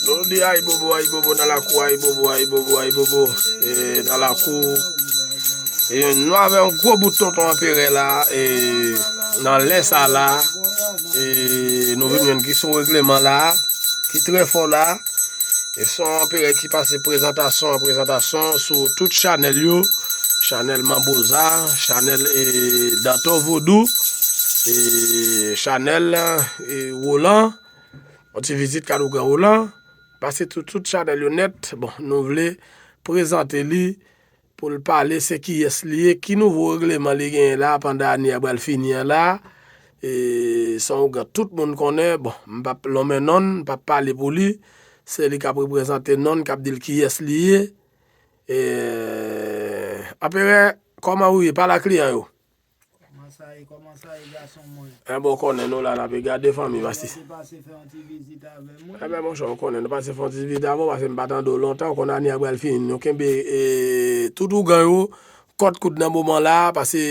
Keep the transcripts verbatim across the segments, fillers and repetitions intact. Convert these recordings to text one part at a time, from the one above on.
Nou di ayibobo, ayibobo nan lakou, ayibobo, ayibobo, ayibobo, e, nan lakou. E, nou avè yon gwo bout tonton anperè la, e, nan lè sa la, e, nou vin jwenn ki sou regleman la, ki trè fò la. E se yon anperè ki pase prezantasyon an prezantasyon sou tout chanèl yo, chanèl Manboza, chanèl, e, Danto Vodou, e, chanèl, e, Roland, yon ti vizit Kadougan Roland, pase tout, tout chanèl yo nèt. Bon, nou vle prezante li pou l pale se kiyès li ye, ki nouvo regleman li genyen la pandan ane a pral fini an la. E, se yon ougan tout moun konnen, bon, m p ap lonmen non l, m p ap pale pou li. Se li k ap reprezante non l, k ap di l kiyès li ye. E, Anperè, kòman ou ye? Pale ak kliyan yo. Kòman sa ye, kòman sa ye, gason mwen? Enben, w konnen nou la, n ap gade fanmi, pase. Pase fè yon ti vizit avè mwen. Enben, monchè, w konnen, nou pase fè yon ti vizit avè w, pase m pa tande w lontan, w konnen ane a pral fini. Nou kenbe, e, tout ougan yo, kòt koud nan moman la, pase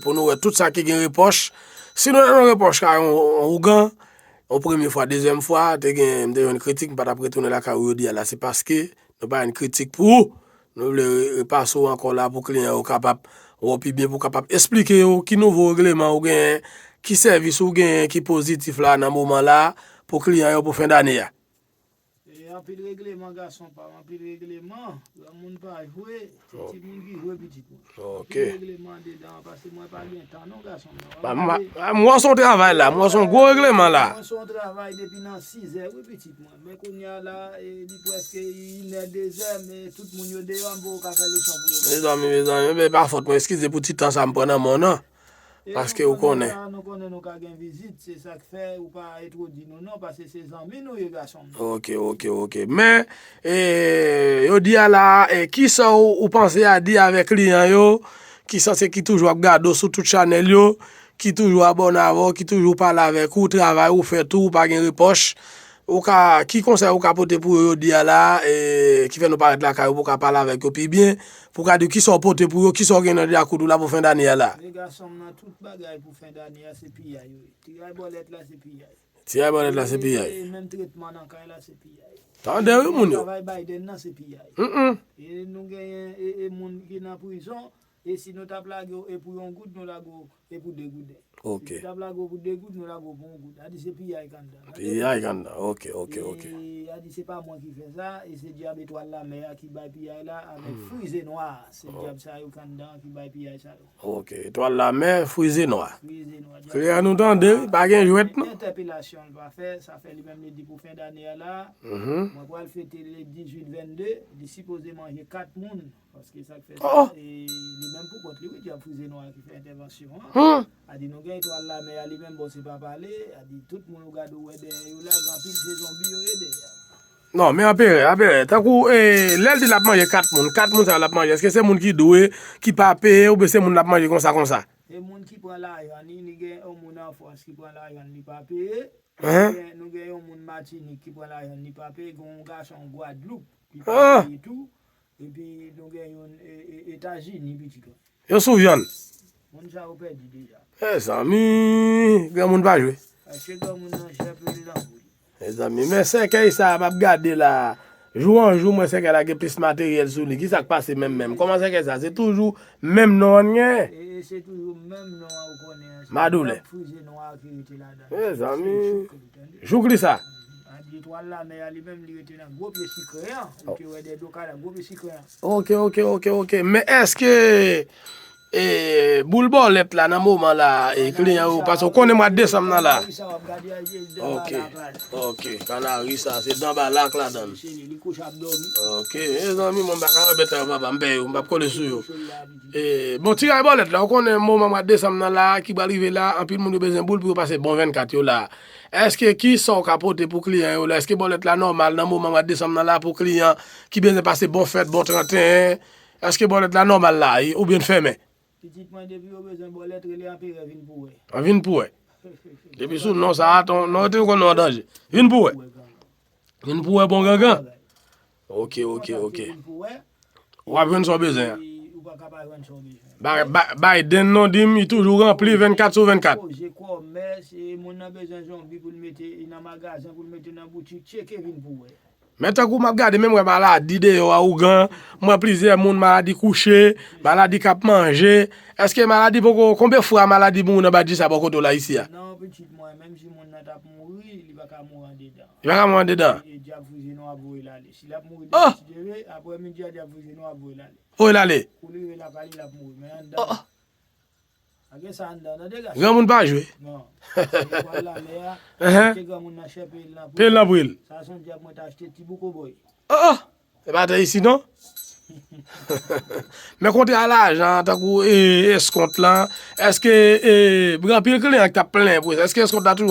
pou nou wè tout sa ki gen repwòch. Si nou wè yon repwòch ka yon, yon ougan, yon premye fwa, dezyèm fwa, te gen, m te jwenn kritik, m pa t ap retounen lakay ou jodi a la, se paske nou pa jwenn kritik pou ou. Nou vle re-, repase w ankò la pou kliyan yo kapab wè w pi byen, pou w kapab esplike yo ki nouvo regleman ou genyen, ki sèvis ou genyen ki pozitif la nan moman la pou kliyan yo pou fen dane a. E anpil regleman, gason pa m, anpil regleman. Granmoun pa jwe, se timoun ki jwe, pitit mwen. Ok. Anpil regleman andedan, pase mwen pa gen tan non, gason m nan. Ba, m, ba, m wè se yon travay la, m wè se yon gwo regleman la. Mwen se yon travay depi nan sizè, wi, pitit mwen. Men kounye a la, e, li prèske inè, dezè, men tout moun yo deyò, m poko ka fè leson pou yo. Mezanmi, mezanmi, men pa fòt mwen, eskize pou ti tan sa m pran nan men w nan. E paske ou konnen. Nou konnen sa, nou konnen nou ka gen vizit, se sa k fè ou pa entwodui nou non, paske se zanmi nou ye, gason m. Ok, ok, ok. Men, e, yo di a la, e, kisa ou, ou panse a di avèk kliyan yo, ki sanse ki toujou ap gade w sou tout chanèl yo, ki toujou abòne avè w, ki toujou pale avèk ou, travay ou fè tou, ou pa gen repwòch. Ou ka, ki konsèy ou ka pote pou yo jodi a la, e, ki fè nou parèt lakay ou pou ka pale avèk yo pi byen, pou ka di kisa w pote pou yo, kisa w gen nan dyakout ou la pou fen dane a la. Men gason m nan, tout bagay pou fen dane a se piyay, wi. Tiray bòlèt la se piyay. Tiray bòlèt la se piyay. E menm tretman nan kay la se piyay. Tande wi moun yo. Travay Biden nan se piyay. Mm, mm. E nou genyen, e, e moun ki nan prizon, e si nou t ap lage w e pou yon goud, nou lage w e pou de gouden. Ok. Si nou t ap lage w pou de goud, nou lage w pou yon goud. A di se piyay k anndan. Tande? Piyay k anndan. Ok, ok, ok. E a di se pa mwen ki fè sa, e se dyab etwal lamè a ki bay piyay la avèk frize nwa. Se dyab sa yo k anndan ki bay piyay sa yo. Ok, etwal lamè, frize nwa. Frize nwa. Klè nou tande, pa gen jwèt non. Entèpelasyon l pa fè, sa fè li menm li di pou fen dane a la. Mhm. Mwen pral fete le dizuit vennde, li sipoze manje kat moun. Paske sa k fè sa, e, li menm pou kont li, wi, dyab frize nwa ki fè entèvansyon an. Hmm. A di nou gen etwal lamè a, li menm, bon, se pa pale, a di tout moun ou gade ou wè dèyè yo la, gen anpil se zonbi yo ye dèyè. Non, men Anperè, Anperè, tankou, e, lè l di l ap manje kat moun, kat moun sa yo l ap manje, èske se moun ki dwe, ki pa peye, oubyen se moun l ap manje konsa, konsa? E moun ki pran lajan li, li gen yon moun an Frans ki pran lajan li, li pa peye. Hein? Nou gen, nou gen yon moun Matinik ki pran lajan li, li pa peye, gen yon gason Gwadloup ki pa peye tou. Epi nou gen youn, e, e, Etazini, pitit mwen. Yo sou vyann. Moun sa yo pèdi deja. Mezanmi, granmoun pa jwe. Paske granmoun nan chè prezidan pou li. Mezanmi, men sèkèy sa a m ap gade la. Jou an jou, m wè sèkèy la gen plis materyèl sou li. Kisa k pase menm menm? Kòman sèkèy sa? Se toujou menm non an gen? E, e se toujou menm non an ou konnen an. Madoulè. Frize nwa ki rete ladan. Mezanmi. Jouk li sa. A di etwal lamè a li menm li rete nan gwo pye sikre an. Ou te wè dèyè do kay la, gwo pye sikre an. Ok, ok, ok, ok. Men èske, e, boul bòlèt la nan moman la, e, kliyan yo, paske w konnen mwa desanm nan la. Ok, ok. Kanari sa, se dan balak ladan l. Ok, mezanmi, mwen m pa ka wè bèt la yo, papa, m pè yo, m p ap kole sou yo. E, bon, tiray bòlèt la, ou konnen moman mwa desanm nan la, ki pral rive la, anpil moun yo bezwen boul pou yo pase bon vennkat yo la. Èske kisa w ka pote pou kliyan yo la? Èske bòlèt la nòmal nan moman mwa desanm nan la pou kliyan ki bezwen pase bon fèt, bon trannteyen? Èske bòlèt la nòmal la, e, oubyen l fèmen? Pitit mwen, depi yo bezwen bòlèt, rele Anperè vin pou wè. An vin pou wè. Depi sou non sa a, ton, non, te konn non an danje. Vin pou wè. Vin pou wè bon gangan. Ok, ok, ok. Vin pou wè. W ap jwenn sa w bezwen an. E, ou pa ka pa jwenn sa w bezwen. Ba- ba- Biden non di m, li toujou ranpli vennkat sou vennkat. Koze kòmès, e moun nan bezwen zonbi pou l mete nan magazen, pou l mete nan boutik, tcheke vin pou wè. Men tankou m ap gade, menm wè maladi deyò a ougan, m wè plizyè moun maladi kouche, maladi k ap manje. Èske maladi poko, konbyen fwa maladi mouri nan badji sa bò kote w la isi a? Non, pitit mwen, menm si moun nan t ap mouri, li pa ka mouri andedan. Li pa ka mouri andedan? E dyab fouze nou ap voye l ale. Si l ap mouri dekonsidere, apre midi a dyab fouze nou ap voye l ale. Voye l ale. Kou li rive lakay li, l ap mouri. Men anndan, pa gen sa anndan, tande gason. Granmoun pa jwe. Non. Li pral lame a, achte granmoun nan chè, peye l nan pri. Peye l nan pri l. Sa se yon dyab mwen te achte ti bout kobòy. Oh, oh. E pa te isi non. Men kontra lajan, tankou e, eskont lan, èske e, gen anpil kliyan ki t ap plenyen pou sa? Èske eskont la toujou